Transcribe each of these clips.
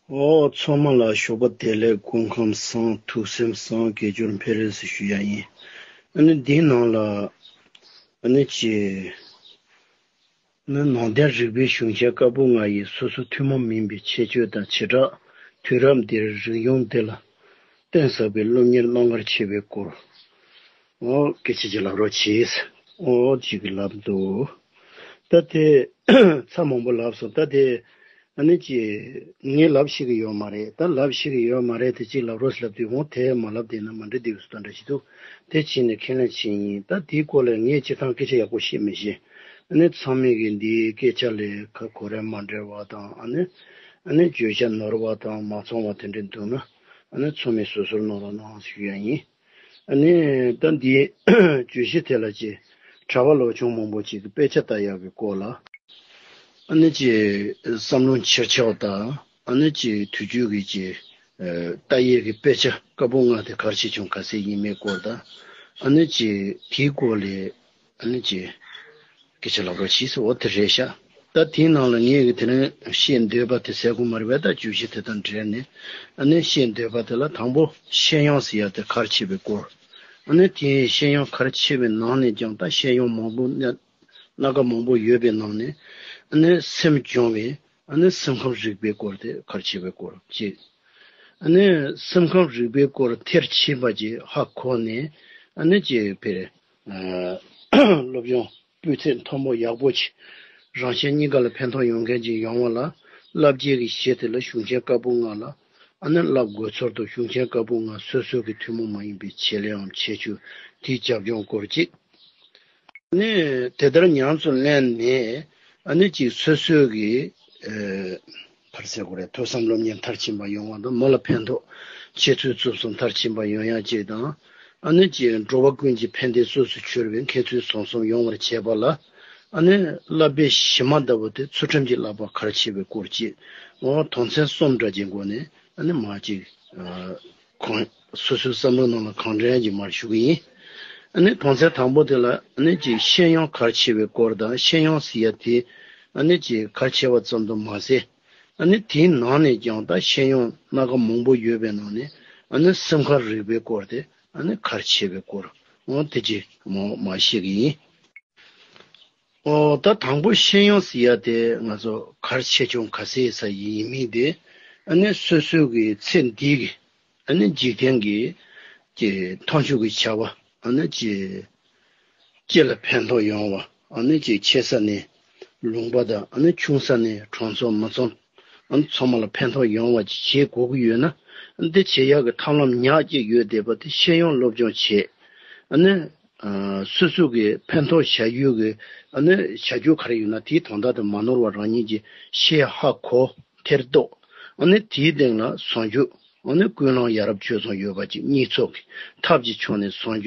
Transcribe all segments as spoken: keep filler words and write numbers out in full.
ཨོ། ཚང་མ་ལ་ཞོགས་པ་བདེ་ལེགས། སྐུ་ཁམས་བཟང་། ཐུགས་སེམས་བཟང་། དགེ་སྦྱོར་འཕེལ་རེས་ཞུ་ཡ་ཡིན། ཨ་ནི་འདིའི་ནང་ལ་ཨ་ནི་ཅི། ནི་ནང་བསྟན་རིག་པའི་གཞུང་ཆེན་བཀའ་པོད་ལྔ་ཡི་སོ་སོ་ཐུན་མོང་མིན་པའི་ཁྱད་ཆོས་དང་བྱེ་བྲག། དུས་རབས་འདིར་རིག་གཞུང་འདི་ལ་གཏིང་ཟབ་པའི་སློབ་གཉེར་གནང་གལ་ཆེ་བའི་སྐོར། ཨོ། སྐད་ཆ་ཅིག་ལབ་རོགས་གྱིས། ཨོ། ཅིག་ལབ་འདུག་ད་དེ་ཚར་མང་པོ་ལབ་སོང་། ད་དེ་ཨ་ནི་ཅི། ངས་ལབ་ཤེས་ཀྱི་ཡོད་མ་རེད། ད་ལབ་ཤེས་ཀྱི་ཡོད་མ་རེད། དེ་ཅིག་ལབ་རོགས་ལབ་དུས་འོང་དེ་མ་ལབ་བསྡད་ན་མ་འགྲིག་འདུག་ཟེར་དོན་འདྲ་ཞིག་འདུག་དེ་བྱས་ནས་ཁས་ལེན་བྱས་ཡིན། ད་དེའི་སྐོར་ལ་ངས་སྤྱིར་བཏང་སྐད་ཆ་ཡག་པོ་བཤད་མི་ཤེས། ཨ་ནི་ཚང་མས་ཀྱི་འདིའི་སྐད་ཆ་ལས་ཁ་གོ་རིམ་མ་འདྲ་བ་དང་། ཨ་ནི་ཨ་ནི་བརྗོད་བྱ་ནོར་བ་དང་མ་ཚང་བ་དེ་འདྲ་འདུག་ན། ཨ་ནི་ཚང་མས་སོ་སོར་གནང་རོགས་གནང་ཞུ་ཡ་ཡིན། ཨ་ནི་ད་འདིའི་བརྗོད་གཞི་དེ་ལ་ཅིག་གྲྭ་པ་ལོ་ཆུང་མང་པོ་ཅིག་གི་དཔེ་ཆ་ལྟ་ཡག་གི་སྐོར་ལ། ཨ་ནི་ཅིག་བསམ་བློ་འཁྱེར་ཆོག་དང་། ཨ་ནི་ཅིག་དུས་རྒྱུན་གྱི་ཅིག་ལྟ་ཡས་ཀྱི་དཔེ་ཆ་བཀའ་པོད་ལྔ་དེ་ག་རེ་ཆེ་ཆུང་ག་ཚད་ཡིན་མིན་སྐོར་དང་། ཨ་ནི་ཅིག་དེའི་སྐོར་ལས་ཨ་ནི་ཅིག་སྐད་ཆ་ལབ་རོགས་གྱིས་ཟེར། འོ་དེ་རེད་ཤག་ད་དེའི་ནང་ལ་ངས་ཀྱི་དེ་རིང་བཤད་འདོད་པ་དེ་ཟེར་དགོས་མ་རེད་པས། ད་བརྗོད་གཞི་དེ་དང་འབྲེལ་ནས་ཨ་ནི་བཤད་འདོད་པ་དེ་ལ། དང་པོ་ཤེས་ཡོན་ཟེར་ཡ་དེ་ག་རེ་བྱེད་པའི་སྐོར། ཨ་ནི་དེའི་ཤེས་ཡོན་ག་རེ་བྱེད་པའི་ནང་ནས་ཀྱང་། ད་ཤེས་ཡོན་མང་པོ་སྣ་སྣ་ཁ་མང་པོ་ཡོད་པའི་ནང་ནས་ཨ་ནི་སེམས་སྦྱོང་བའི་ཨ་ནི་སེམས་ཁམས་རིག་པའི་སྐོར་དེ་ག་རེ་བྱེད་པའི་སྐོར་གཅིག་ཨ་ནི་སེམས་ཁམས་རིག་པའི་སྐོར་མཐར་ཕྱིན་པ་ཅིག་ཧ་གོ་ནས། ཨ་ནི་ཅིག་ཕེར་སློབ་སྦྱོང་སྤུས་ཚད་མཐོན་པོ་ཡག་པོ་ཅིག་རང་གཞན་གཉིས་ཀ་ལ་ཕན་ཐོགས་ཡོང་མཁན་ཅིག་ཡོང་བ་ལ། བསླབ་བྱའི་གི་གཞི་དེ་ལ་གཞུང་ཆེན་བཀའ་པོད་ལྔ་ལ་ཨ་ནི་བསླབ་དགོས་ཚོད་དུ། གཞུང་ཆེན་བཀའ་པོད་ལྔ་སོ་སོའི་གི་ཐུན་མོང་མ་ཡིན་པའི་བྱེད་ལས་འམ་ཁྱད་ཆོས་དེའི་རྒྱབ་ལྗོངས་སྐོར་གཅིག་ཨ་ནི་དེ་ལྟར་ཉམས་སུ་ལེན་ནས། ཨ་ནི་ཅིག་སོ་སོའི་གི་ཨེ་ག་རེ་ཟེར་དགོས་རེད། ཐོས་བསམ་སློབ་གཉེར་མཐར་ཕྱིན་པ་ཡོང་བ་དང་། མི་ལ་ཕན་ཐོགས། འཆད་རྩོད་རྩུབ་གསུམ་མཐར་ཕྱིན་པ་ཡོང་ཡ་གཅིག་དང་། ཨ་ནི་ཅིག་འགྲོ་བ་ཀུན་གྱི་ཕན་བདེ་སོ་སོར་གྱུར་པའི་མཁས་བཙུན་བཟང་གསུམ་ཡོང་བར་བྱེད་པ་ལ། ཨ་ནི་བསླབ་པའི་གཞི་མ་ལྟ་བུ་དེ་ཚུལ་ཁྲིམས་ཀྱི་བསླབ་པ་ག་རེ་བྱེད་པའི་སྐོར་གཅིག་འོ་དོན་ཚན་གསུམ་འདྲ་ཅིག་སྒོ་ནས་ཨ་ནི་མར་ཅིག་ཨ་གང་སོ་སོའི་བསམ་བློའི་ནང་ལ་གང་དྲན་གྱི་མར་ཞུ་གི་ཡིན། ཨ་ནི་དོན་ཚན་དང་པོ་དེ་ལ་ཨ་ནི་ཅིག་ཤེས་ཡོན་ག་རེ་བྱེད་པའི་སྐོར་དང་། ཤེས་ཡོན་ཟེར་ཡ་དེ་ཨ་ནི་ཅིག་ག་རེ་བྱེད་པ་ཙམ་དུ་མ་ཟད། ཨ་ནི་དེའི་ནང་ནས་ཀྱང་ད་ཤེས་ཡོན་སྣ་ཁ་མང་པོ་ཡོད་པའི་ནང་ནས་ཨ་ནི་སེམས་ཁམས་རིག་པའི་སྐོར་དེ་ཨ་ནི་ག་རེ་བྱེད་པའི་སྐོར། འོ་དེ་ཅིག་མར་མར་བཤད་གི་ཡིན། ཨོ། ད་དང་པོ་ཤེས་ཡོན་ཟེར་ཡ་དེ་ང་ཚོ་ག་རེ་ཆེ་ཆུང་ག་ཚད་ཟེར་ཡིན་མིན་དེ། ཨ་ནི་སོ་སོའི་གི་ཚེ་འདི་གི་ཨ་ནི་འཇིག་རྟེན་གྱི་ཀྱི་མཐོང་ཆོས་ཀྱི་བྱ་བ། ཨ་ནི་ཅི་སྤྱི་ལ་ཕན་ཐོགས་ཡོང་བ། ཨ་ནི་ཅི་ཆེ་ས་ནས་ལུང་པ་དང་། ཨ་ནི་ཆུང་ས་ནས་གྲོང་ཚོ་མི་ཚང་། ཨ་ནི་ཚང་མ་ལ་ཕན་ཐོགས་ཡོང་བ་ཅིག་བྱེད་དགོས་ཀྱི་ཡོད་ན། ཨ་ནི་དེ་བྱེད་ཡག་གི་ཐབས་ལམ་ཉག་གཅིག་ཡོད་བསྡད་པ་དེ་ཤེས་ཡོན་སློབ་སྦྱོང་བྱེད། ཨ་ནི་ཨ་སོ་སོ་གི་ཕན་ཐོགས་བྱ་རྒྱུ་གི་ཨ་ནི་བྱ་རྒྱུ་ག་རེ་ཡོད་ན། དེའི་དོན་དག་དེ་མ་ནོར་བ་རང་ཉིད་ཀྱིས་ཤེས་ཧ་གོ་ཐེར་རྟོགས། ཨ་ནི་དེའི་སྟེང་ལ་བཟང་སྤྱོད། ཨ་ནི་ཀུན་སློང་ཡ་རབས་སྤྱོད་བཟང་ཡོད་པ་ཅིག་གཉིས་ཚོགས་ཀྱི་ཐབས་ཀྱི་ཕྱོགས་ནས་བཟང་སྤྱོད།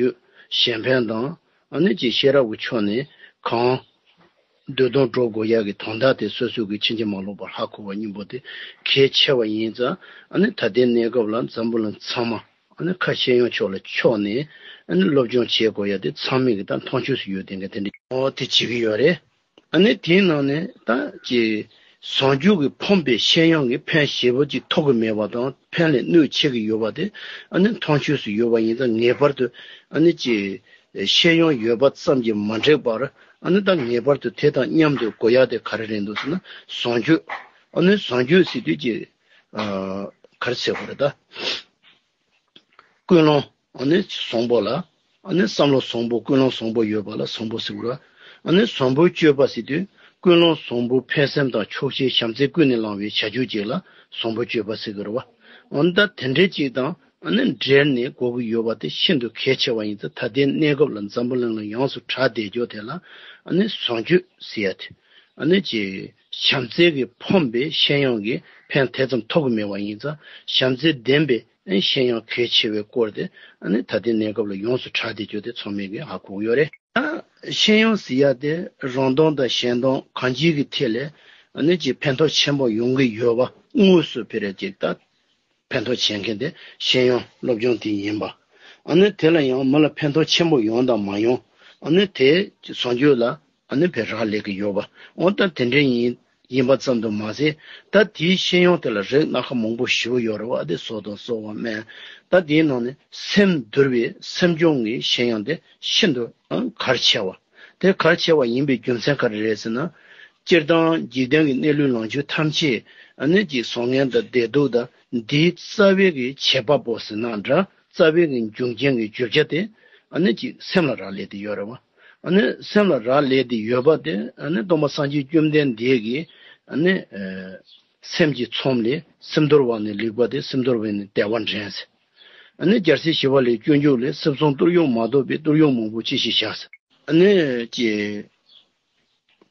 གཞན་ཕན་དང་། ཨ་ནི་ཅིག་ཤེས་རབ་ཀྱི་ཕྱོགས་ནས་གང་འདོད་དོན་སྒྲུབ་དགོས་ཡག་གི་དོན་དག་དེ་སོ་སོ་གིས་ཕྱིན་ཅི་མ་ལོག་པར་ཧ་གོ་བ་གཉིས་པོ་དེ་གལ་ཆེ་བ་ཡིན་ཙང་། ཨ་ནི་ད་ལྟའི་གནས་སྐབས་ལ་འཛམ་བུ་གླིང་ཚང་མ་ཨ་ནི་ཁ་ཤས་ཡང་ཕྱོགས་ལ་ཕྱོགས་ནས་ཨ་ནི་སློབ་སྦྱོང་བྱེད་དགོས་ཡ་དེ་ཚང་མས་ཀྱི་ད་མཐོང་ཆོས་སུ་ཡོད་དེ་འགའ་དེ་འདྲ་འོ་དེ་བྱེད་ཀྱི་ཡོད་རེད། ཨ་ནི་དེའི་ནང་ནས་ད་ཀྱི་བཟང་སྤྱོད་ཀྱིས་ཕོངས་པའི་ཤེས་ཡོན་གྱི་ཕན་ཞེ་པོ་ཅིག་ཐོགས་ཀྱི་མེད་པ་དང་། ཕན་ལས་གནོད་ཆེ་གི་ཡོད་པ་དེ་ཨ་ནི་མཐོང་ཆོས་སུ་ཡོད་པ་ཡིན་ཙང་། ངེས་པར་དུ་ཨ་ནི་ཀྱི་ཤེས་ཡོན་ཡོད་པ་ཙམ་གྱིས་མ་འགྲིག་པར། ཨ་ནི་ད་ངེས་པར་དུ་དེ་དང་མཉམ་དུ་དགོས་ཡ་དེ་ག་རེ་རེད་འདུག་ཟེར་ན། བཟང་སྤྱོད། ཨ་ནི་བཟང་སྤྱོད་ཟེར་དུས་ཀྱི་ཨ་ག་རེ་ཟེར་དགོས་རེད་ད། ཀུན་སློང་། ཨ་ནི་བཟང་པོ་ལ། ཨ་ནི་བསམ་བློ་བཟང་པོ། ཀུན་སློང་བཟང་པོ་ཡོད་པ་ལ་བཟང་པོ་ཟེར་དགོས་རེད། ཨ་ནི་བཟང་པོའི་སྤྱོད་པ་ཟེར་དུས་ཀུན་སློང་བཟང་པོ། ཕན་སེམས་དང་ཕྱོགས་ཞེན་བྱམས་བརྩེ་ཀུན་ནས་བསླངས་པའི་བྱ་སྤྱོད་ཅིག་ལ་བཟང་པོའི་སྤྱོད་པ་ཟེར་གི་རེད་བ། འོ་ད་དེ་འདྲའི་ཅིག་དང་ཨ་ནི་འབྲེལ་ནས་དགོས་ཀྱི་ཡོད་པ་དེ་ཤིན་ཏུ་གལ་ཆེ་བ་ཡིན་ཙང་། ད་ལྟའི་གནས་སྐབས་ལ་འཛམ་བུ་གླིང་ལ་ཡོངས་སུ་གྲགས་བསྡད་རྒྱུ་དེ་ལ་ཨ་ནི་བཟང་སྤྱོད་ཟེར་ཡ་དེ། ཨ་ནི་ཅིག་བྱམས་བརྩེ་གིས་ཕོངས་པའི་ཤེས་ཡོན་གྱི་ཕན་དེ་ཙམ་ཐོགས་ཀྱི་མེད་པ་ཡིན་ཙང་། བྱམས་བརྩེ་ལྡན་པའི་ཨ་ནི་ཤེས་ཡོན་གལ་ཆེ་བའི་སྐོར་དེ་ཨ་ནི་ད་ལྟའི་གནས་སྐབས་ལ་ཡོངས་སུ་གྲགས་བསྡད་རྒྱུ་དེ་ཚང་མས་ཀྱི་ཧ་གོ་གི་ཡོད་རེད། ད་ཤེས་ཡོན་ཟེར་ཡ་དེ་རང་དོན་དང་གཞན་དོན་གང་ཅིའི་གི་ཐད་ལ་ཨ་ནི་ཅིག་ཕན་ཐོགས་ཆེན་པོ་ཡོང་གི་ཡོད་པ། དངོས་སུ་ཕེ་རེ་ཅིག་ད་ཕན་ཐོགས་བྱེད་མཁན་དེ་ཤེས་ཡོན་སློབ་སྦྱོང་དེ་ཡིན་པ། ཨ་ནི་དེ་ལ་ཡང་མི་ལ་ཕན་ཐོགས་ཆེན་པོ་ཡོང་དང་མ་ཡོང་། ཨ་ནི་དེ་བཟང་སྤྱོད་ལ་ཨ་ནི་ཕེ་རག་ལས་ཀྱི་ཡོད་པ། འོ་ད་དེ་འདྲ་ཡིན་ ཡིན་པ་ཙམ་དུ་མ་ཟད། ད་དེའི་ཤེས་ཡོན་དེ་ལ་རིགས་སྣ་ཁ་མང་པོ་ཞེ་པོ་ཡོད་རེད་བ། དེ་ཟོག་དང་ཟོག་པ་སྨན། ད་དེའི་ནང་ནས་སེམས་བསྡུར་བའི་སེམས་སྦྱོང་གི་ཤེས་ཡོན་དེ་ཤིན་ཏུ་གལ་ཆེ་བ། དེ་གལ་ཆེ་བ་ཡིན་པའི་རྒྱུ་མཚན་ག་རེ་རེད་ཟེར་ན། སྤྱིར་བཏང་འཇིག་རྟེན་གྱི་གནས་ལུགས་ལངས་ཕྱོགས་ཐམས་ཅད་ཨ་ནི་ཅིག་བཟང་ངན་དང་བདེ་སྡུག་དང་འདིའི་རྩ་བའི་གི་བྱེད་པ་པོ་ཟེར་ན་འདྲ། རྩ་བའི་གི་འབྱུང་རྐྱེན་གྱི་རྒྱུ་ཆ་དེ་ཨ་ནི་ཅིག་སེམས་ལ་རག་ལས་ཏེ་ཡོད་རེད་བ། ཨ་ནི་སེམས་ལ་རག་ལས་ཏེ་ཡོད་པ་དེ་ཨ་ནི་སྟོན་པ་སངས་རྒྱས་བཅོམ་ལྡན་འདས་ཀྱིས་ཨ་ནི་ཨ་སེམས་ཀྱི་ཚོམས་ལས་སེམས་འདོར་བ་ནི་ལེགས་པ་སྟེ། སེམས་འདོར་བས་ནི་བདེ་བ་འདྲེན་ཟེར། ཨ་ནི་རྒྱལ་སྲས་ཞི་བ་ལྷའི་སྤྱོད་འཇུག་ལས། སེམས་བསྲུང་གཏོར་གཡོག་མ་ཐོབ་པས། གཏོར་གཡོག་མང་པོ་ཅི་ཞིག་བྱ་ཟེར། ཨ་ནི་ཀྱེ།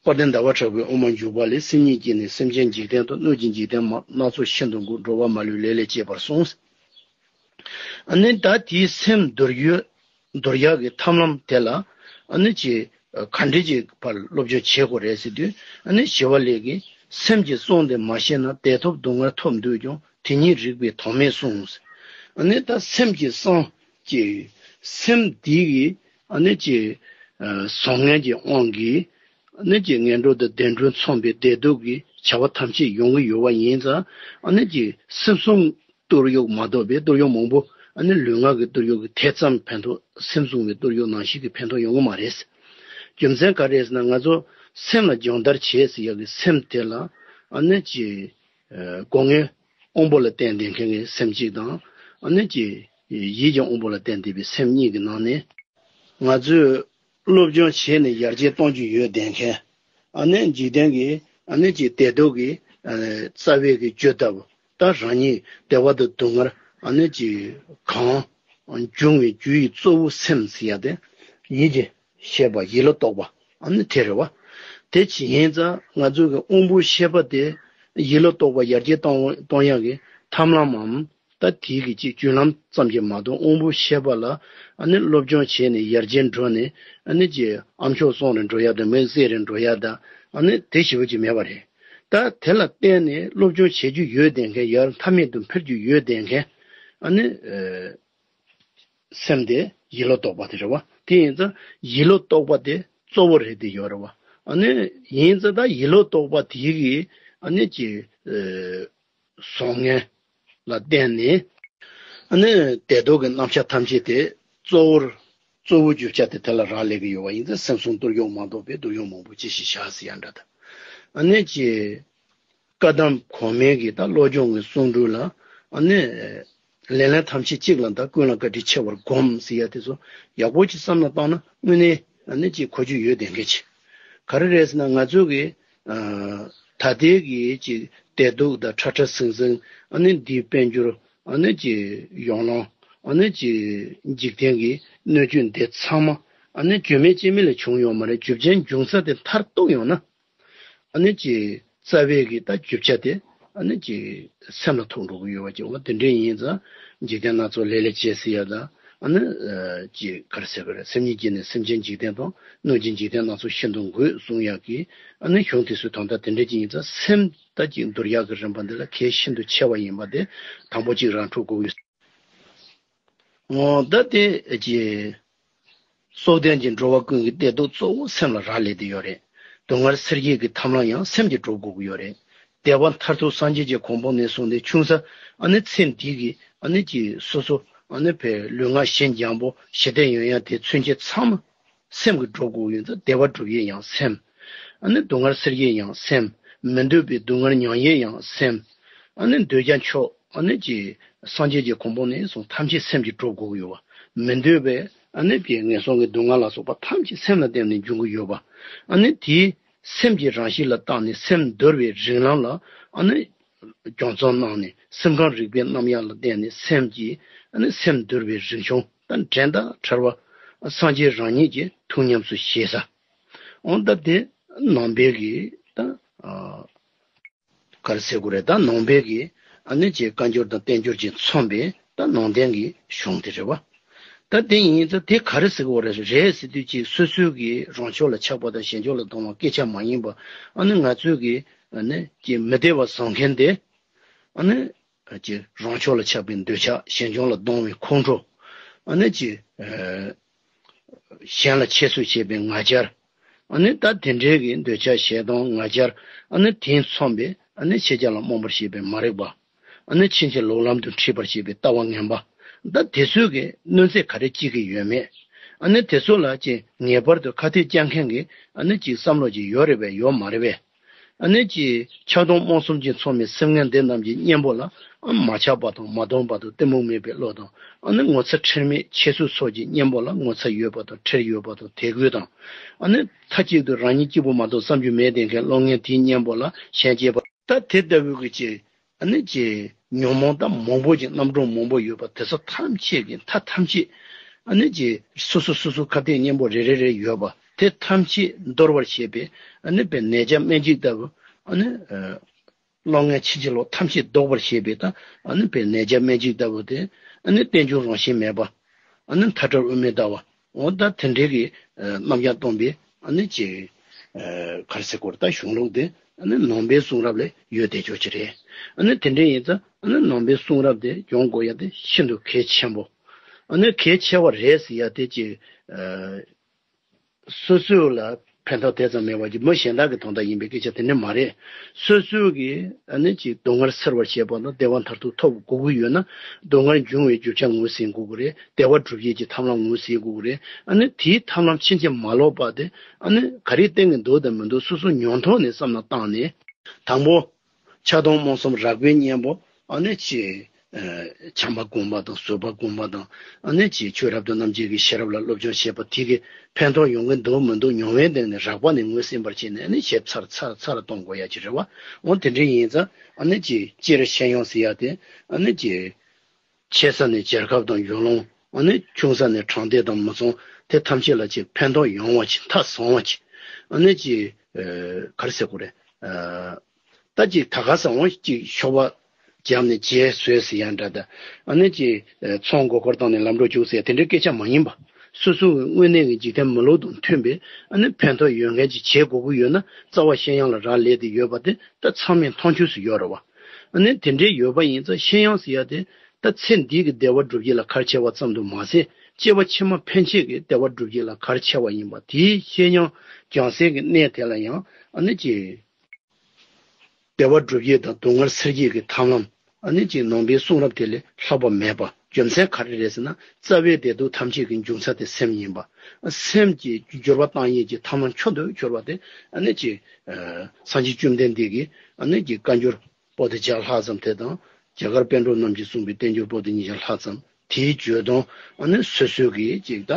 དཔལ་ལྡན་ཟླ་བ་གྲགས་པའི་དབུ་མ་འཇུག་པ་ལས། སེམས་ཉིད་ཀྱིས་ནི་སེམས་ཅན་འཇིག་རྟེན་དང་། སྣོད་ཀྱི་འཇིག་རྟེན་མ་སྣ་ཚོགས་ཤིན་ཏུ་འགུགས། འགྲོ་བ་མ་ལུས་ལས་ལས་སྐྱེས་པར་གསུངས། ཨ་ནི་ད་དེའི་སེམས་འདོར་ཡུལ་འདོར་ཡག་གི་ཐབས་ལམ་དེ་ལ་ཨ་ནི་ཅིག་ག་འདྲ་ཅིག་ཕར་སློབ་སྦྱོང་བྱེད་དགོས་རེད་ཟེར་དུས། ཨ་ནི་ཞི་བ་ལྷས་ཀྱིས། སེམས་ཀྱི་གསང་དེ་མ་ཤེས་ན། བདེ་ཐོབ་སྡུག་བསྔལ་ཐོབ་འདོད་ཀྱང་། དེ་ཉིད་རིག་པས་དོན་མེད་གསུངས། ཨ་ནི་ད་སེམས་ཀྱི་གསང་ཅིག་སེམས་འདི་གི་ཨ་ནི་ཅིག་བཟང་ངན་གྱི་དབང་གིས་ཨ་ནི་ཅིག་ངན་འགྲོ་དང་བདེ་འགྲོ་མཚོན་པའི་བདེ་སྡུག་གི་བྱ་བ་ཐམས་ཅད་ཡོང་གི་ཡོད་པ་ཡིན་ཙང་། ཨ་ནི་ཅིག་སེམས་བསྲུང་གཏོར་གཡོག་མ་གཏོགས་པའི་གཏོར་གཡོག་མང་པོ། ཨ་ནི་ལུས་ངག་གི་གཏོར་གཡོག་གི་དེ་ཙམ་ཕན་ཐོགས། སེམས་བསྲུང་བའི་གཏོར་གཡོག་ནང་བཞིན་གྱི་ཕན་ཐོགས་ཡོང་གི་མ་རེད། རྒྱུ་མཚན་ག་རེ་རེད་ཟེར་ན། ང་ཚོ་སེམས་ལ་སྦྱོང་བརྡར་བྱེད་ཟེར་ཡག་གི་སེམས་དེ་ལ་ཨ་ནི་ཅིག་སྒོ་ལྔའི་དབང་པོ་ལ་བརྟེན་བསྡད་མཁན་གྱི་སེམས་གཅིག་དང་། ཨ་ནི་ཅིག་ཡིད་ཀྱི་དབང་པོ་ལ་བརྟེན་བསྡད་པའི་སེམས་གཉིས་ཀྱི་ནང་ནས། ང་ཚོས་སློབ་སྦྱོང་བྱས་ནས་ཡར་རྒྱས་གཏོང་རྒྱུ་ཡོད་བསྡད་མཁན། ཨ་ནི་འཇིག་རྟེན་གྱི་ཨ་ནི་ཅིག་བདེ་སྡུག་གི་ཨ་རྩ་བའི་གི་བཅུད་ལྟ་བུ། ད་རང་ཉིད་བདེ་བ་དང་སྡུག་བསྔལ་ཨ་ནི་ཅིག་གང་འབྱུང་བའི་རྒྱུ་ཡི་གཙོ་བོ་སེམས་ཟེར་ཡ་དེ། ཡིད་ཀྱི་ཤེས་པ་ཡིད་ལ་རྟོགས་པ་ཨ་ནི་དེ་རེད་བ། དེ་ཅི་ཡིན་ཙང་ང་ཚོ་གི་དབང་པོ་ཤེས་པ་དེ་ཡིད་ལ་རྟོགས་པ་ཡར་རྒྱས་གཏོང་གཏོང་ཡག་གི་ཐབས་ལམ་མམ། ད་དེའི་གི་ཅིག་བརྒྱུད་ལམ་ཙམ་གྱིས་མ་གཏོགས། དབང་པོ་ཤེས་པ་ལ་ཨ་ནི་སློབ་སྦྱོང་བྱས་ནས་ཡར་རྒྱས་འགྲོ་ནས་ཨ་ནི་ཅིག་ཨ་མཆོག་གསུམ་རེ་འགྲོ་ཡ་དང་། མི་བསད་རེ་འགྲོ་ཡ་དང་། ཨ་ནི་དེ་ཞེ་པོ་ཅིག་མེད་པ་རེད། ད་དེ་ལ་བརྟེན་ནས་སློབ་སྦྱོང་བྱེད་རྒྱུ་ཡོད་བསྡད་མཁན། ཡར་མཐའ་མེད་དུ་འཕེལ་རྒྱུ་ཡོད་བསྡད་མཁན་ཨ་ནི་ཨ་སེམས་དེ་ཡིད་ལ་རྟོགས་པ་དེ་རེད་བ། དེ་ཡིན་ཙང་ཡིད་ལ་རྟོགས་པ་དེ་གཙོ་བོ་རེད་དེ་ཡོད་རེད་བ། ཨ་ནི་ཡིན་ཙང་ད་ཡིད་ལ་རྟོགས་པ་དེ་གིས་ཨ་ནི་ཅིག་ཨ་བཟང་ངན་ལ་བརྟེན་ནས་ཨ་ནི་བདེ་སྡུག་གི་རྣམ་གཞག་ཐམས་ཅད་དེ་གཙོ་བོར་གཙོ་བོ་རྒྱུ་ཆ་དེ་དེ་ལ་རག་ལས་ཀྱི་ཡོད་པ་ཡིན་ཙང་། སེམས་བསྲུང་གཏོར་གཡོག་མ་གཏོགས་པའི་གཏོར་གཡོག་མང་པོ་ཅི་ཞིག་བྱ་ཟེར་ཡ་འདྲ་དང་། ཨ་ནི་ཅིག་བཀའ་གདམས་གོང་མའི་གི་ད་བློ་སྦྱོང་གི་གསུང་སྒྲོས་ལ་ཨ་ནི་ལེ་ལན་ཐམས་ཅད་གཅིག་ལ་ད། ཀུན་ལ་བཀའ་དྲིན་ཆེ་བར་བསྒོམ་ཟེར་ཡ་དེ་ཚོ་ཡག་པོ་ཅིག་བསམ་བློ་བཏང་ན་དངོས་གནས་ཨ་ནི་ཅིག་གོ་རྒྱུ་ཡོད་བསྡད་མཁན་ཅིག་ག་རེ་རེད་ཟེར་ན། ང་ཚོ་གི་ཨ་ད་ལྟའི་གི་ཅིག་བདེ་སྡུག་དང་ཁྲ་ཁྲ་ཟིང་ཟིང་། ཨ་ནི་འདིའི་དཔལ་འབྱོར། ཨ་ནི་ཅིག་ཡོང་ལོང་། ཨ་ནི་ཅིག་འཇིག་རྟེན་གྱི་སྣོད་བཅུད་འདི་ཚང་མ་ཨ་ནི་རྒྱུ་མེད་རྐྱེན་མེད་ལས་བྱུང་ཡོད་མ་རེད། རྒྱུ་ཅན་འབྱུང་ས་དེ་མཐར་གཏུགས་ཡོང་ན། ཨ་ནི་ཅིག་རྩ་བའི་གི་ད་རྒྱུ་ཆ་དེ་ཨ་ནི་ཅིག་སེམས་ལ་ཐུག་འགྲོ་གི་ཡོད་པ་ཅིག་འོ་དེ་འདྲ་ཡིན་ཙང་། འཇིག་རྟེན་སྣ་ཚོགས་ལས་ལས་སྐྱེས་ཟེར་ཡ་ད། ཨ་ནི་ཨ་ཅིག་ག་རེ་ཟེར་དགོས་རེད། སེམས་ཉིད་ཀྱིས་ནི་སེམས་ཅན་འཇིག་རྟེན་དང་། སྣོད་ཀྱི་འཇིག་རྟེན་སྣ་ཚོགས་ཤིན་ཏུ་འགུགས་གསུང་ཡག་གི་ཨ་ནི་གཞུང་དེ་ཚོའི་དོན་དག་དེ་འདྲ་ཅིག་ཡིན་ཙང་། སེམས་ད་ཅིག་འདོར་ཡག་གི་རིམ་པ་འདི་ལ་གལ་ཤིན་ཏུ་ཆེ་བ་ཡིན་པ་དེ་དང་པོ་གཅིག་རང་འཕྲོ་དགོས་ཡོད། འོ་ད་དེ་ཀྱི་སྲོག་ལྡན་གྱི་འགྲོ་བ་ཀུན་གྱི་བདེ་སྡུག་གཙོ་བོ་སེམས་ལ་རག་ལས་བསྡད་ཡོད་རེད། སྡུག་བསྔལ་སེལ་གྱི་གི་ཐབས་ལམ་ཡང་སེམས་ཀྱིས་སྒྲུབ་དགོས་ཀྱི་ཡོད་རེད། བདེ་བ་མཐར་ཐུག་སངས་རྒྱས་ཀྱི་གོ་འཕང་ནས་བཟུང་སྟེ་ཆུང་ས་ཨ་ནི་ཚེ་འདི་གི་ཨ་ནི་ཀྱི་སོ་སོ་ཨ་ནི་བའི་ལུས་ངག་གཞན་སྦྱངས་པོ་ཞི་བདེ་ཡོང་ཡ་དེ་ཚུན་ཆད་ཚང་མ་སེམས་ཀྱིས་སྒྲུབ་དགོས་ཡོད་ཙང་། བདེ་བ་སྒྲུབ་ཡས་ཡང་སེམས། ཨ་ནི་སྡུག་བསྔལ་སེལ་ཡས་ཡང་སེམས། མི་འདོད་པའི་སྡུག་བསྔལ་མྱང་ཡས་ཡང་སེམས། ཨ་ནི་འདོད་རྒྱལ་མཆོག་ཨ་ནི་ཀྱི་སངས་རྒྱས་ཀྱི་གོ་འཕང་ནས་བཟུང་ཐམས་ཅད་སེམས་ཀྱིས་སྒྲུབ་དགོས་ཀྱི་ཡོད་པ། མི་འདོད་པའི་ཨ་ནི་ཀྱི་ངན་སོང་གི་སྡུག་བསྔལ་ལ་སོགས་པ་ཐམས་ཅད་སེམས་ལ་བརྟེན་ནས་འབྱུང་གི་ཡོད་པ། ཨ་ནི་དེའི་སེམས་ཀྱི་རང་གཤིས་ལ་བརྟེན་ནས་སེམས་འདོར་བའི་རིགས་ལམ་ལ་ཨ་ནི་སྦྱོང་བརྩོན་གནང་ནས། སེམས་ཁམས་རིག་པའི་རྣམ་གཞག་ལ་བརྟེན་ནས་སེམས་ཀྱི་ཨ་ནི་སེམས་འདོར་བའི་རིག་གཞུང་ད་འགྲན་ཟླ་བྲལ་བ་སངས་རྒྱས་རང་ཉིད་ཀྱི་ཐུགས་ཉམས་སུ་བཞེས་ས། འོ་ད་དེ་ནང་པའི་གི་ད་ཨ་ག་རེ་ཟེར་དགོས་རེད། ད་ནང་པའི་གི་ཨ་ནི་ཅིག་བཀའ་འགྱུར་དང་བསྟན་འགྱུར་གྱིས་མཚོན་པའི་ད་ནང་བསྟན་གྱི་གཞུང་དེ་རེད་བ། ད་དེ་ཡིན་ཙང་དེ་ག་རེ་ཟེར་དགོས་རེད། རེད་ཟེར་དུས་ཅིག་སོ་སོའི་གི་རང་ཕྱོགས་ལ་ཆགས་པ་དང་གཞན་ཕྱོགས་ལ་སྡང་བ་སྐད་ཆ་མ་ཡིན་པ། ཨ་ནི་ང་ཚོའི་གི་ཨ་ནི་ཅིག་མི་བདེ་བ་བཟོ་མཁན་དེ་ཨ་ནི་ཅིག་རང་ཕྱོགས་ལ་ཆགས་པའི་འདོད་ཆགས། གཞན་ཕྱོགས་ལ་སྡང་བའི་ཁོང་ཁྲོ། ཨ་ནི་ཅིག་ཨ་གཞན་ལ་ཆེད་བཟོ་བྱེད་པའི་ང་རྒྱལ། ཨ་ནི་ད་དེ་འདྲའི་གི་འདོད་ཆགས་ཞེ་སྡང་ང་རྒྱལ་ཨ་ནི་དེས་མཚོན་པའི་ཨ་ནི་ཕྱི་རྒྱལ་ལ་རྨོངས་པར་བྱེད་པའི་མ་རིག་པ། ཨ་ནི་ཕྱིན་ཅི་ལོག་ལམ་དུ་འཁྲིད་པར་བྱེད་པའི་ལྟ་བ་ངན་པ། ད་དེ་ཚོའི་གི་གནོད་འཚེ་ག་རེ་བྱེད་ཀྱི་ཡོད་མེད། ཨ་ནི་དེ་ཚོ་ལ་ཅིག་ངེས་པར་དུ་ཁ་གཏད་གཅོག་མཁན་གྱི་ཨ་ནི་ཅིག་བསམ་བློ་ཅིག་ཡོད་རེད་པས་ཡོད་མ་རེད་པས། ཨ་ནི་ཅིག་ཆགས་སྡང་རྨོངས་གསུམ་གྱིས་མཚོན་པའི་སེམས་ངན་འདི་རྣམས་ཀྱི་གཉེན་པོ་ལ་ཨ་མ་ཆགས་པ་དང་མ་སྡང་བ་དང་གཏི་མུག་མེད་པའི་བློ་དང་ཨ་ནི་ངོ་ཚ་ཁྲེལ་མེད་ཁྱད་གསོད་སོགས་ཀྱི་གཉེན་པོ་ལ་ངོ་ཚ་ཡོད་པ་དང་ཁྲེལ་ཡོད་པ་དང་དད་གུས་དང་ཨ་ནི་མཐའ་གཅིག་ཏུ་རང་ཉིད་གཅིག་པུ་མ་གཏོགས་བསམ་རྒྱུ་མེད་བསྡད་མཁན་བློ་ངན་དེའི་གཉེན་པོ་ལ་ཞེན་སྐྱེས་པ། ད་དེ་ལྟ་བུའི་གི་ཅིག་ཨ་ནི་ཅིག་ཉོན་མོངས་ད་མང་པོ་ཅིག་རྣམ་གྲངས་མང་པོ་ཡོད་པ་དེ་ཚོ་ཐམས་ཅད་ཀྱི་མཐའ་ཐམས་ཅད་ཨ་ནི་ཅིག་སོ་སོ་སོ་སོ་ཁ་གཏད་གཉེན་པོ་རེ་རེ་རེ་ཡོད་པ་དེ་ཐམས་ཅད་འདོར་བར་བྱེད་པའི་ཨ་ནི་དཔེ་ནད་བརྒྱ་སྨན་གཅིག་ལྟ་བུ་ཨ་ནི་གློག་བརྙན་ཕྱིན་ཅི་ལོག་ཐམས་ཅད་ལྡོག་པར་བྱེད་པའི་ད་ཨ་ནི་དཔེ་ནད་བརྒྱ་སྨན་གཅིག་ལྟ་བུ་དེ་ཨ་ནི་རྟེན་འབྱུང་རང་བཞིན་མེད་པ། ཨ་ནི་མཐའ་བྲལ་དབུ་མའི་ལྟ་བ། འོ་ད་དེ་འདྲའི་གི་ཨ་རྣམ་གཞག་སྟོན་པའི་ཨ་ནི་ཅིག་ཨ་ག་རེ་ཟེར་དགོས་རེད། ད་གཞུང་ལུགས་དེ་ཨ་ནི་ནང་པའི་གསུང་རབ་ལ་ཡོད་བསྡད་ཆོག་ཅིག་རེད། ཨ་ནི་དེ་འདྲ་ཡིན་ཙང་ཨ་ནི་ནང་པའི་གསུང་རབ་དེ་སྦྱོང་དགོས་ཡ་དེ་ཤིན་ཏུ་གལ་ཆེན་པོ། ཨ་ནི་གལ་ཆེ་བ་རེད་ཟེར་ཡ་དེ་ཅིག་ཨ་སོ་སོ་ལ་ཕན་ཐོགས་དེ་ཙམ་མེད་པ་ཅིག་མི་གཞན་དག་གི་དོན་དག་ཡིན་པའི་སྐད་ཆ་དེ་འདྲ་མ་རེད། སོ་སོའི་གི་ཨ་ནི་ཅིག་སྡུག་བསྔལ་སེལ་བར་བྱེད་པ་དང་བདེ་བ་མཐར་ཐུག་ཐོབ་དགོས་ཀྱི་ཡོད་ན་སྡུག་བསྔལ་འབྱུང་བའི་རྒྱུ་ཆ་ངོས་ཟིན་དགོས་ཀྱི་རེད། བདེ་བ་སྒྲུབ་བྱེད་ཀྱི་ཐབས་ལམ་ངོས་ཟིན་དགོས་ཀྱི་རེད། ཨ་ནི་དེའི་ཐབས་ལམ་ཕྱིན་ཅི་མ་ལོག་པ་དེ་ཨ་ནི་ག་རེ་བསྟན་གྱི་འདུག་དང་མི་འདུག་སོ་སོ་མྱོང་ཐོག་ནས་བསམ་བློ་བཏང་ནས། དང་པོ། ཆགས་སྡང་རྨོངས་གསུམ་རགས་པའི་གཉེན་པོ་ཨ་ནི་ཅིག་ཨ་བྱམས་པ་སྒོམ་པ་དང་བཟོད་པ་སྒོམ་པ་དང་ཨ་ནི་ཅིག་ཆོས་རབ་ཏུ་རྣམ་འབྱེད་ཀྱི་ཤེས་རབ་ལ་སློབ་སྦྱོང་བྱེད་པ་དེ་གི་ཕན་ཐོགས་ཡོང་གི་འདུག་མི་འདུག་མྱོང་བའི་སྟེང་ནས་རགས་པ་ནས་ངོས་ཟིན་པར་བྱས་ནས་ཨ་ནི་ཞིབ་ཚགས་ཚགས་ཚགས་ལ་གཏོང་དགོས་ཡ་ཅིག་རེད་བ། འོ་དེ་འདྲ་ཡིན་ཙང་ཨ་ནི་ཅིག་སྤྱིར་ཤེས་ཡོན་ཟེར་ཡ་དེ་ཨ་ནི་ཅིག་ཆེ་ས་ནས་རྒྱལ་ཁབ་དང་ཡུལ་ལུང་། ཨ་ནི་ཆུང་ས་ནས་དྲང་བདེན་དང་མི་ཚང་དེ་ཐམས་ཅད་ལ་ཅིག་ཕན་ཐོགས་ཡོང་བ་ཅིག་མཐའ་བཟང་བ་ཅིག་ཨ་ནི་ཅིག་ཨ་ག་རེ་ཟེར་དགོས་རེད། ཨ་ད་ཅིག་ད་ག་ས་འོང་ཅིག་ཤོག་བ་བརྒྱབ་ནས་རྗེས་བཟོས་ཟེར་ཡ་འདྲ་ད། ཨ་ནི་ཅིག་ཨ་ཚོང་མགོ་སྐོར་བཏང་ནས་ལམ་འགྲོ་རྒྱུགས་ཟེར་དེ་འདྲའི་སྐད་ཆ་མ་ཡིན་པ། སོ་སོའི་དངོས་གནས་ཀྱི་འཇིག་རྟེན་མི་ལུགས་དང་མཐུན་པའི་ཨ་ནི་ཕན་ཐོགས་ཡོད་མཁན་ཅིག་བྱེད་དགོས་ཀྱི་ཡོད་ན་རྩ་བ་ཤེས་ཡོན་ལ་རག་ལས་ཏེ་ཡོད་པ་དེ་ད་ཚང་མས་མཐོང་ཆོས་སུ་ཡོད་རེད་བ། ཨ་ནི་དེ་འདྲའི་ཡོད་པ་ཡིན་ཙང་ཤེས་ཡོན་ཟེར་ཡ་དེ། ད་ཚེ་འདི་གི་བདེ་བ་སྒྲུབ་ཡུལ་ལ་གལ་ཆེ་བ་ཙམ་དུ་མ་ཟད། སྐྱེ་བ་ཕྱི་མ་ཕན་ཆད་ཀྱི་བདེ་བ་སྒྲུབ་ཡུལ་ལ་གལ་ཆེ་བ་ཡིན་པ་དེའི་ཤེས་ཡོན་རྒྱང་སྲིང་གི་གནས་དེ་ལ་ཡང་ཨ་ནི་ཅིག་བདེ་བ་སྒྲུབ་ཡུལ་དང་སྡུག་བསྔལ་སེལ་ཡུལ་གྱི་ཐབས་ལམ་ཨ་ནི་ཅིག་ནང་པའི་གསུང་རབ་དེ་ལས་ལྷག་པ་མེད་པ། རྒྱུ་མཚན་ག་རེ་རེད་ཟེར་ན་རྩ་བའི་བདེ་སྡུག་ཐམས་ཅད་ཀྱི་འབྱུང་ས་དེ་སེམས་ཡིན་པ། སེམས་ཀྱི་འགྱུར་བ་བཏང་ཡུལ་གྱི་ཐབས་ལམ་མཆོག་ཏུ་གྱུར་པ་དེ་ཨ་ནི་ཅིག་སངས་རྒྱས་བཅོམ་ལྡན་འདས་ཀྱིས་ཨ་ནི་ཅིག་བཀའ་འགྱུར། པོ་ཏི་བརྒྱ་ལྷག་ཙམ་དེ་དང་རྒྱ་གར་པཎ་གྲུབ་རྣམས་ཀྱིས་གསུངས་པའི་བསྟན་འགྱུར་པོ་ཏི་ཉིས་བརྒྱ་ལྷག་ཙམ་དེའི་བརྗོད་དོན་ཨ་ནི་སོ་སོའི་གི་ཅིག་ད་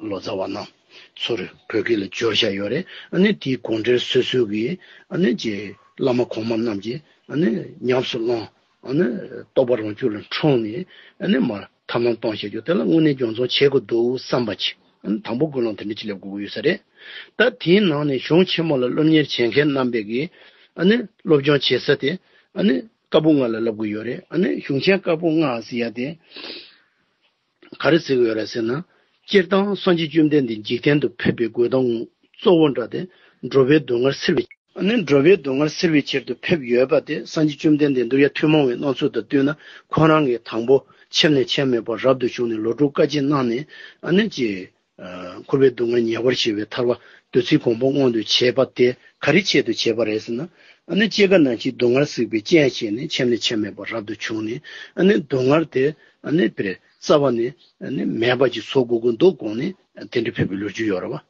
ལོ་ཙཱ་བ་རྣམས་ཚུར་བོད་སྐད་ལ་བསྒྱུར་བཞག་ཡོད་རེད། ཨ་ནི་དེའི་དགོངས་འགྲེལ་སོ་སོའི་གི་ཨ་ནི་ཅིག་བླ་མ་གོང་མ་རྣམས་ཀྱིས་ཨ་ནི་ཉམས་སུ་བླངས། ཨ་ནི་རྟོགས་པ་རང་རྒྱུད་ལ་འཁྲུངས་ནས་ཨ་ནི་མར་ཐབས་ལམ་གཏོང་བྱེད་རྒྱུ་དེ་ལ་དངོས་གནས་སྦྱོང་བརྩོན་བྱེད་དགོས་འདུག་བསམ་པ་ཅིག་ཨ་ནི་དང་པོ་ཀུན་སློང་དེ་འདྲ་ཅིག་སླེབས་དགོས་ཀྱི་ཡོད་ས་རེད། ད་དེའི་ནང་ནས་གཞུང་ཆེན་མོ་ལ་སློབ་གཉེར་བྱེད་མཁན་རྣམ་པས་ཀྱིས་ཨ་ནི་སློབ་སྦྱོང་བྱེད་ས་དེ་ཨ་ནི་བཀའ་པོད་ལྔ་ལ་བསླབ་ཀྱི་ཡོད་རེད། ཨ་ནི་གཞུང་ཆེན་བཀའ་པོད་ལྔ་ཟེར་ཡ་དེ་ག་རེ་ཟེར་གྱི་ཡོད་རེད་ཟེར་ན། སྤྱིར་བཏང་སངས་རྒྱས་བཅོམ་ལྡན་འདས་འཇིག་རྟེན་དུ་ཕེབས་པའི་དགོས་དོན་གཙོ་བོ་འདྲ་དེ་འགྲོ་བའི་སྡུག་བསྔལ་སེལ་བའི། ཨ་ནི་འགྲོ་བའི་སྡུག་བསྔལ་སེལ་བའི་ཕྱིར་དུ་ཕེབས་ཡོད་པ་དེ་སངས་རྒྱས་བཅོམ་ལྡན་འདས་གདུལ་བྱ་ཐུན་མོང་བའི་སྣང་ཚུལ་དང་བསྟུན་ན་ཁོ་རང་གིས་དང་པོ་ཆེམས་ལས་ཆེམས་མེད་པར་རབ་ཏུ་བྱུང་ནས་ལོ་དྲུག་དཀའ་སྤྱད་གནང་ནས་ཨ་ནི་ཅི། ཨ་འཁོར་བའི་སྡུག་བསྔལ་ཉེ་བར་ཞི་བའི་ཐར་པ་བདུད་རྩིའི་གོ་འཕང་མངོན་དུ་བྱས་པ་དེ་ག་རེ་ཆེད་དུ་བྱས་པ་རེད་ཟེར་ན། ཨ་ནི་སྐྱེ་རྒ་ན་འཆིའི་སྡུག་བསྔལ་སེལ་བའི་སྤྱན་ཕྱེ་ནས་ཆེམས་ལས་ཆེམས་མེད་པར་རབ་ཏུ་བྱུང་ནས་ཨ་ནི་སྡུག་བསྔལ་དེ་ཨ་ནི་པེ་རེ་རྩ་བ་ནས་ཨ་ནི་མེད་པ་ཅིག་བཟོ་དགོས་ཀྱི་འདུག་དགོངས་ནས་དེ་འདྲ་ཕེབས་པའི་ལོ་རྒྱུས་ཡོད་རེད་བ།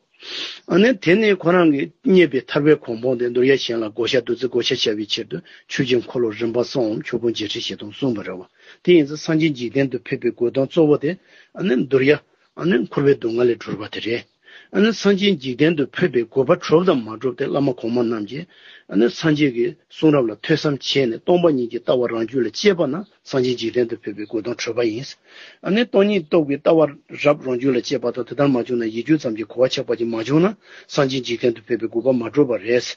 ཨ་ནི་དེ་ནས་ཁོ་རང་གིས་བརྙེས་པའི་ཐར་པའི་གོ་འཕང་དེ་གདུལ་བྱ་གཞན་ལ་བགོ་བཤའ་བདུད་རྩི་བགོ་བཤའ་བྱ་བའི་ཕྱིར་དུ་ཆོས་ཀྱི་འཁོར་ལོ་རིམ་པ་གསུམ་ཆོས་ཕུང་བརྒྱད་ཁྲི་བཞི་སྟོང་གསུངས་པ་རེད་བ། དེ་ཡིན་ཙང་སངས་རྒྱས་འཇིག་རྟེན་དུ་ཕེབས་པའི་དགོས་དོན་གཙོ་བོ་དེ་ཨ་ནི་གདུལ་བྱ་ཨ་ནི་འཁོར་བའི་སྡུག་བསྔལ་ལས་སྒྲོལ་བ་དེ་རེད། ཨ་ནི་སངས་རྒྱས་འཇིག་རྟེན་དུ་ཕེབས་པའི་དགོས་པ་གྲུབ་དང་མ་གྲུབ་དེ་བླ་མ་གོང་མ་རྣམས་ཀྱིས་ཨ་ནི་སངས་རྒྱས་ཀྱི་གསུང་རབ་ལ་ཐོས་བསམ་བྱས་ནས་སྟོང་པ་ཉིད་ཀྱི་ལྟ་བ་རང་རྒྱུད་ལ་སྐྱེས་པ་ན་སངས་རྒྱས་འཇིག་རྟེན་དུ་ཕེབས་པའི་དགོས་དོན་གྲུབ་པ་ཡིན། ཨ་ནི་སྟོང་ཉིད་རྟོགས་པའི་ལྟ་བ་རབ་རང་རྒྱུད་ལ་སྐྱེས་པ་དང་དེ་ལྟར་མ་བྱུང་ན་ཡིད་དཔྱོད་ཙམ་གྱི་གོ་བ་ཆགས་པ་ཅིག་མ་བྱུང་ན་སངས་རྒྱས་འཇིག་རྟེན་དུ་ཕེབས་པའི་དགོས་པ་མ་གྲུབ་པ་རེད།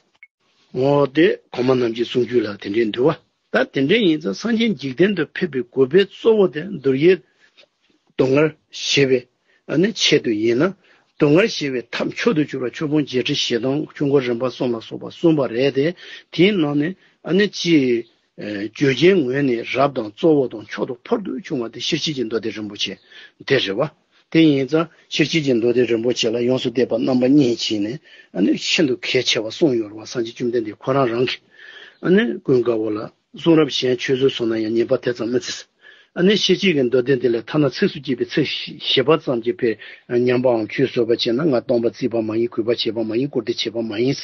འོ་དེ་གོང་མ་རྣམས་ཀྱི་གསུང་རྒྱུན་ལ་དེ་འདྲའི་འདུལ་བ། ད་དེ་འདྲའི་ཡིན་ཙང་སངས་རྒྱས་འཇིག་རྟེན་དུ་ཕེབས་པའི་དགོས་པའི་གཙོ་བོ་དེ་གདུལ་བྱའི་སྡུག་བསྔལ་ཞི་བའི་ཨ་ནི་ཆེད་དུ་ཡིན་ན། སྡུག་བསྔལ་ཞི་བའི་ཐབས་མཆོག་ཏུ་གྱུར་པ་ཆོས་ཕུང་བརྒྱད་ཁྲི་བཞི་སྟོང་ཆོས་འཁོར་རིམ་པ་གསུམ་ལ་སོགས་པ་གསུངས་པ་རེད་དེ། དེའི་ནང་ནས་ཨ་ནི་ཅི། བརྗོད་བྱའི་ངོས་ནས་རབ་དང་གཙོ་བོ་དང་མཆོག་ཏུ་ཕུལ་དུ་བྱུང་བ་དེ་ཤེར་ཕྱིན་གྱི་མདོ་སྡེ་རིན་པོ་ཆེ་དེ་རེད་བ། དེ་ཡིན་ཙང་ཤེར་ཕྱིན་གྱི་མདོ་སྡེ་རིན་པོ་ཆེ་ལ་ཡོངས་སུ་གཏད་པ་རྣམ་པ་གཉིས་ཀྱིས་ནི་ཨ་ནི་ཤིན་ཏུ་གལ་ཆེ་བ་གསུངས་ཡོད་རེད་བ། སངས་རྒྱས་བཅོམ་ལྡན་འདས་ཁོ་རང་རང་གིས་ཨ་ནི་ཀུན་དགའ་བོ་ལ་གསུང་རབ་གཞན་ཆོས་ཚུལ་སོགས་ན་ཡང་ཉན་པ་དེ་ཙམ་མི་བརྩི། ཨ་ནི་ཤེར་ཕྱིན་གྱི་མདོ་སྡེ་འདི་ལས་ཐ་ན་ཚིགས་སུ་བཅད་པའི་ཚིག་བཞི་པ་ཙམ་གྱིས་ཕར་ཉན་པའམ་ཆོས་བཟོད་པ་བྱས་ན་ང་སྟོང་པ་བརྩིས་པ་མ་ཡིན། གུས་པ་བྱས་པ་མ་ཡིན། བཀུར་སྟི་བྱས་པ་མ་ཡིན།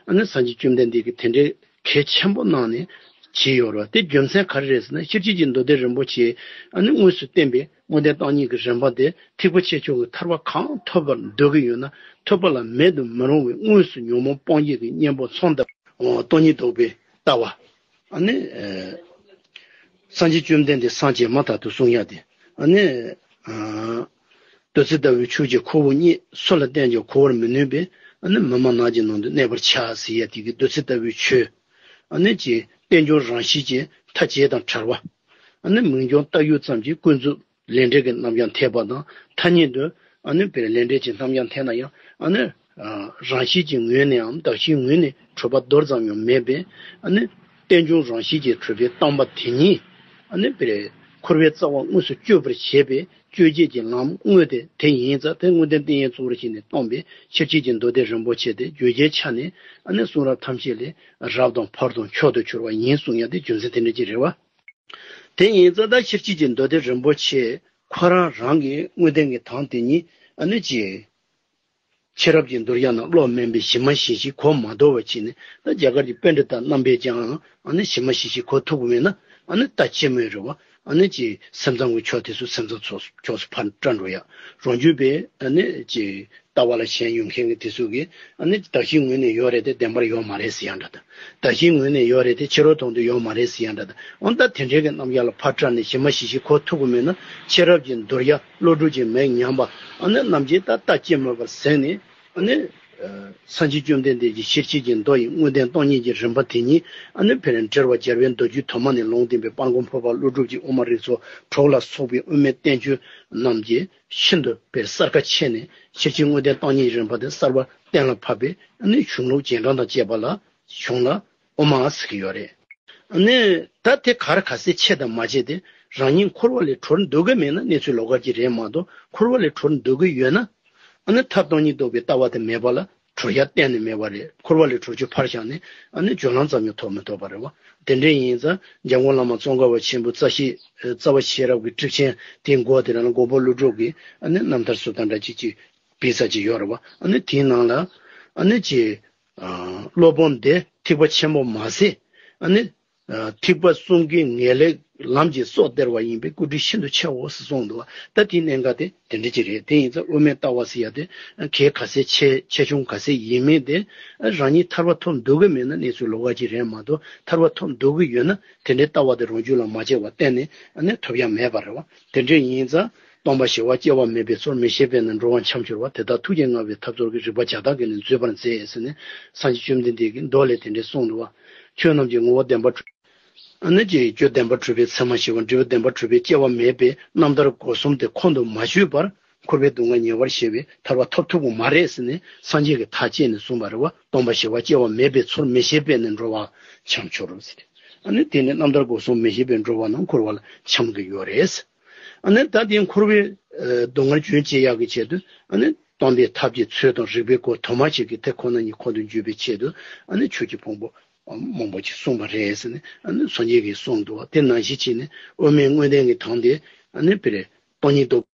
ཨ་ནི་སངས་རྒྱས་བཅོམ་ལྡན་འདས་ཀྱིས་དེ་འདྲའི་གལ་ཆེན་པོ་གནང་ནས་བྱས་ཡོད་རེད་བ། དེ་རྒྱུ་མཚན་ག་རེ་རེད་ཟེར་ན། ཤེར་ཕྱིན་གྱི་མདོ་སྡེ་རིན་པོ་ཆེ་ཨ་ནི་དངོས་སུ་བསྟན་པའི་དངོས་བསྟན་བརྟག་གཉིས་ཀྱི་རིམ་པ་དེ་ཐེག་པ་ཆེ་མཆོག་གི་ཐར་པ་གང་ཐོབ་པར་འདོད་ཀྱི་ཡོད་ན་ཐོབ་པ་ལ་མེད་དུ་མི་རུང་བའི་དངོས་སུ་ཉོན་མོངས་སྤོང་བྱེད་ཀྱི་གཉེན་པོ་མཚོན་ཐབས་སྟོང་ཉིད་རྟོགས་པའི་ལྟ་བ། ཨ་ནི་སངས་རྒྱས་བཅོམ་ལྡན་འདས་སངས་རྒྱས་མ་ཐག་ཏུ་གསུང་ཡག་དེ། ཨ་ནི་བདུད་རྩི་ལྟ་བུའི་ཆོས་ཀྱི་ཁོ་བོ་ཉིད་སུ་ལ་བསྟན་ཀྱང་གོ་བར་མི་ནུས་པས། ཨ་ནི་མི་སྨྲ་ནགས་ཀྱི་ནང་དུ་གནས་པར་བྱ་ཟེར་ཡ་དེ་གི་བདུད་རྩི་ལྟ་བུའི་ཆོས། ཨ་ནི་ཀྱི་རྟེན་འབྱུང་རང་བཞིན་གྱི་མཐའ་བརྒྱད་དང་བྲལ་བ། ཨ་ནི་མིང་རྐྱང་བཏགས་ཡུལ་ཙམ་གྱིས་ཀུན་རྫོབ་ལས་འབྲས་ཀྱི་རྣམ་གཞག་འཐད་པ་དང་། ཐ་སྙད་དུ་ཨ་ནི་དཔེར་ལས་འབྲས་ཀྱི་རྣམ་གཞག་འཐད་ན་ཡང་ཨ་ནི་རང་བཞིན་གྱི་ངོས་ནའམ་གདགས་གཞིའི་ངོས་ནས་གྲུབ་པ་རྡོལ་ཙམ་ཡང་མེད་པས། ཨ་ནི་རྟེན་འབྱུང་རང་བཞིན་གྱིས་གྲུབ་པའི་བཏང་པ་དེ་ཉིད་ཨ་ནི་དཔེར་འཁོར་བའི་རྩ་བ་དངོས་སུ་གཅོད་པར་བྱེད་པའི་གཅོད་བྱེད་ཀྱི་ལམ་དངོས་དེ་དེ་ཡིན་ཙང་། དེ་དངོས་བསྟན་ཏིང་ངེ་འཛིན་གཙོ་བོར་བྱས་ནས་སྟོན་པའི་ཤེར་ཕྱིན་གྱི་མདོ་སྡེ་རིན་པོ་ཆེ་དེ་བརྗོད་བྱའི་ཆ་ནས་ཨ་ནི་གསུང་རབ་ཐམས་ཅད་ལས་རབ་དང་ཕུར་དང་མཆོག་ཏུ་གྱུར་པ་ཡིན་གསུང་ཡ་དེ་རྒྱུ་མཚན་དེ་འདྲ་ཅིག་རེད་བ། དེ་ཡིན་ཙང་ད་ཤེར་ཕྱིན་གྱི་མདོ་སྡེ་རིན་པོ་ཆེ་ཁོ་རང་རང་གི་དངོས་བསྟན་གྱི་དང་དེ་ཉིད་ཨ་ནི་ཅི། ཤེས་རབ་ཀྱི་འདུལ་བ་ན་བློ་དམན་པས་གཞི་མ་ཞི་ཞིང་གོ་མ་དོ་བར་བྱས་ནས། ད་རྒྱ་གར་གྱི་པཎྜི་ཏ་རྣམ་པས་ཀྱང་ཨ་ནི་གཞི་མ་ཞི་ཞིང་གོ་ཐུབ་ཀྱི་མེད་ན་ཨ་ནི་ལྟ་ཅི་སྨོས་རེད་བ། ཨ་ནི་ཅི་སེམས་ཙམ་གྱི་ཕྱོགས་དེ་ཚོ་སེམས་ཙམ་ཕྱོགས་སུ་ཕར་བཀྲལ་འགྲོ་ཡ། རང་རྒྱུད་པའི་ཨ་ནི་ཅི་ལྟ་བ་ལ་ཞེན་ཡོད་མཁན་གྱི་དེ་ཚོ་གིས་ཨ་ནི་གདགས་གཞིའི་ངོས་ནས་ཡོད་རེད་དེ་བདེན་པར་ཡོད་མ་རེད་ཟེར་ཡ་འདྲ་དང་། གདགས་གཞིའི་ངོས་ནས་ཡོད་རེད་དེ་ཕྱི་རོལ་དོན་དུ་ཡོད་མ་རེད་ཟེར་ཡ་འདྲ་དང་། འོ་ད་དེ་འདྲའི་གི་རྣམ་གཞག་ལ་ཕར་བཀྲལ་ནས་གཞི་མ་ཞི་ཞིང་གོ་ཐུབ་ཀྱི་མེད་ན། ཤེས་རབ་ཀྱི་འདུལ་བ་བློ་གྲོས་ཀྱིས་མི་ཉམས་པ་ཨ་ནི་རྣམས་ཀྱིས་ད་ལྟ་ཅི་སྨོས་པར་ཟེར་ནས། ཨ་ནི་སངས་རྒྱས་བཅོམ་ལྡན་འདས་ཀྱི་ཤེར་ཕྱིན་གྱི་མདོ་ཡི་དངོས་བསྟན་སྟོང་ཉིད་ཀྱི་རིམ་པ་དེ་ཉིད་ཨ་ནི་དཔེར་འགྲེལ་པ་རྒྱལ་བའི་མདོ་རྒྱུད་དུ་མ་ནས་ལུང་བསྟན་པའི་དཔལ་མགོན་འཕགས་པ་ཀླུ་སྒྲུབ་ཀྱི་དབུ་མ་རིགས་ཚོགས་གྲོགས་ལ་སོགས་པའི་དབུ་མའི་བསྟན་བཅོས་རྣམས་ཀྱིས་ཤིན་ཏུ་དཔེར་གསར་ཁ་ཕྱེ་ནས་ཤེར་ཕྱིན་དངོས་བསྟན་སྟོང་ཉིད་རིམ་པ་དེ་གསར་པ་གཏན་ལ་ཕབ་པའི་ཨ་ནི་གཞུང་ལུགས་རྗེས་འབྲང་དང་བཅས་པ་ལ་གཞུང་ལ་དབུ་མ་ཟེར་གྱི་ཡོད་རེད། ཨ་ནི་ད་དེ་གར་ག་ཚད་ཆེ་དང་མ་ཆེ་དེ་རང་ཉིད་འཁོར་བ་ལས་གྲོལ་འདོད་ཀྱི་མེད་ན་གནས་ཚུལ་ལོགས་ཀ་ཅིག་རེད་མ་གཏོགས། འཁོར་བ་ལས་གྲོལ་འདོད་ཀྱི་ཡོད་ན་ཨ་ནི་ཐབས་སྟོང་ཉིད་རྟོགས་པའི་ལྟ་བ་དེ་མེད་པ་ལ་གྲོལ་ཡ་གཏན་ནས་མེད་པ་རེད། འཁོར་བ་ལས་གྲོལ་རྒྱུ་ཕར་བཞག་ནས་ཨ་ནི་སྦྱོར་ལམ་ཙམ་ཡང་ཐོབ་མི་ཐུབ་པ་རེད་བ། དེ་འདྲ་ཡིན་ཙང་འཇམ་མགོན་བླ་མ་ཙོང་ཁ་པ་ཆེན་པོ་རྩ་ཤེ་རྩ་བ་ཤེས་རབ་ཀྱི་ཊིཀ་ཆེན་དེའི་མགོ་དེ་རང་ལ་མགོན་པོ་ཀླུ་སྒྲུབ་ཀྱི་ཨ་ནི་རྣམ་ཐར་སུ་དང་འདྲ་ཅིག་ཅིག་སྤེལ་ས་ཅིག་ཡོད་རེད་བ། ཨ་ནི་དེའི་ནང་ལ་ཨ་ནི་ཅི། སློབ་དཔོན་འདི་ཐེག་པ་ཆེན་པོ་མ་ཟད་ཨ་ནི་ཐེག་པ་གསུམ་གའི་ངེས་ལེགས་ལམ་གྱི་སྲོག་སྟེར་བ་ཡིན་པས་སྐུ་དྲིན་ཤིན་ཏུ་ཆེའོ་ཟེར་གསུངས་འདུག་བ། ད་དེའི་གནད་འགག་དེ་དེ་འདྲ་ཅིག་རེད། དེ་ཡིན་ཙང་དབུ་མའི་ལྟ་བ་ཟེར་ཡ་དེ་གལ་ག་ཚད་ཆེ་ཆེ་ཆུང་ག་ཚད་ཡིན་མིན་དེ་རང་ཉིད་ཐར་པ་ཐོབ་འདོད་ཀྱི་མེད་ན་གནས་ཚུལ་ལོགས་ཀ་ཅིག་རེད་མ་གཏོགས། ཐར་པ་ཐོབ་འདོད་ཀྱི་ཡོད་ན་དེ་འདྲའི་ལྟ་བ་དེ་རང་རྒྱུད་ལ་མ་སྐྱེས་པ་གཏན་ནས་ཨ་ནི་ཐོབ་ཡ་མེད་པ་རེད་བ། དེ་འདྲ་ཡིན་ཙང་། སྟོང་པ་ཞི་བ་སྐྱེ་བ་མེད་པའི་ཚུལ་མི་ཤེས་པས་ནི་འགྲོ་བ་འཁྱམས་གྱུར་པ། དེ་དག་ཐུགས་རྗེ་མངའ་བའི་ཐབས་རྩལ་གྱིས། རིག་པ་བྱ་དག་གིས་ནི་འཛུད་པར་མཛད་ཟེར་ནས་སངས་རྒྱས་བཅོམ་ལྡན་འདས་ཀྱིས་མདོ་ལས་དེ་འདྲའི་གསུངས་འདུག་བ། ཆོས་རྣམས་ཀྱི་ངོ་བོ་བདེན་པར་གྲུབ། ཨ་ནི་ཅེས་རྒྱུ་བདེན་པར་གྲུབ་པའི་ཚད་མ་ཞི་བ་འབྲས་བུ་བདེན་པར་གྲུབ་པའི་སྐྱེ་བ་མེད་པའི་རྣམ་ཐར་སྒོ་གསུམ་དེ་ཁོང་དུ་མ་ཆུད་པར་འཁོར་བའི་སྡུག་བསྔལ་ཉེ་བར་ཞི་བའི་ཐར་པ་ཐོབ་ཐུབ་ཀྱི་མ་རེད་ཟེར་ནས་སངས་རྒྱས་ཀྱིས་ཐག་བཅད་ནས་གསུངས་པ་རེད་བ། སྟོང་པ་ཞི་བ་སྐྱེ་བ་མེད་པའི་ཚུལ་མི་ཤེས་པས་ནི་འགྲོ་བ་འཁྱམས་གྱུར་ཟེར། ཨ་ནི་དེ་ནི་རྣམ་ཐར་སྒོ་གསུམ་མི་ཤེས་པས་འགྲོ་བ་རྣམས་འཁོར་བ་ལ་འཁྱམས་ཀྱི་ཡོད་རེད། ཨ་ནི་ད་དེ་འཁོར་བའི་སྡུག་བསྔལ་རྒྱུན་གཅོད་ཡག་གི་ཆེད་དུ་ཨ་ནི་སྟོན་པའི་ཐབས་ཀྱི་ཚུལ་དང་རིགས་པའི་སྒོ་དུ་མ་ཞིག་གིས་དེ་ཁོ་ན་ཉིད་ཁོང་དུ་འཇུག་པའི་ཆེད་དུ་ཨ་ནི་ཆོས་ཀྱི་ཕུང་པོ་མང་པོ་ཅིག་གསུངས་པ་རེད་ཟེར་ནས་ཨ་ནི་སངས་རྒྱས་ཀྱིས་གསུངས་འདུག་བ། དེ་ནང་བཞིན་བྱས་ནས་དབུ་མའི་དངོས་བསྟན་གྱི་དོན་དེ་ཨ་ནི་དཔེར་སྟོང་ཉིད་རྟོགས།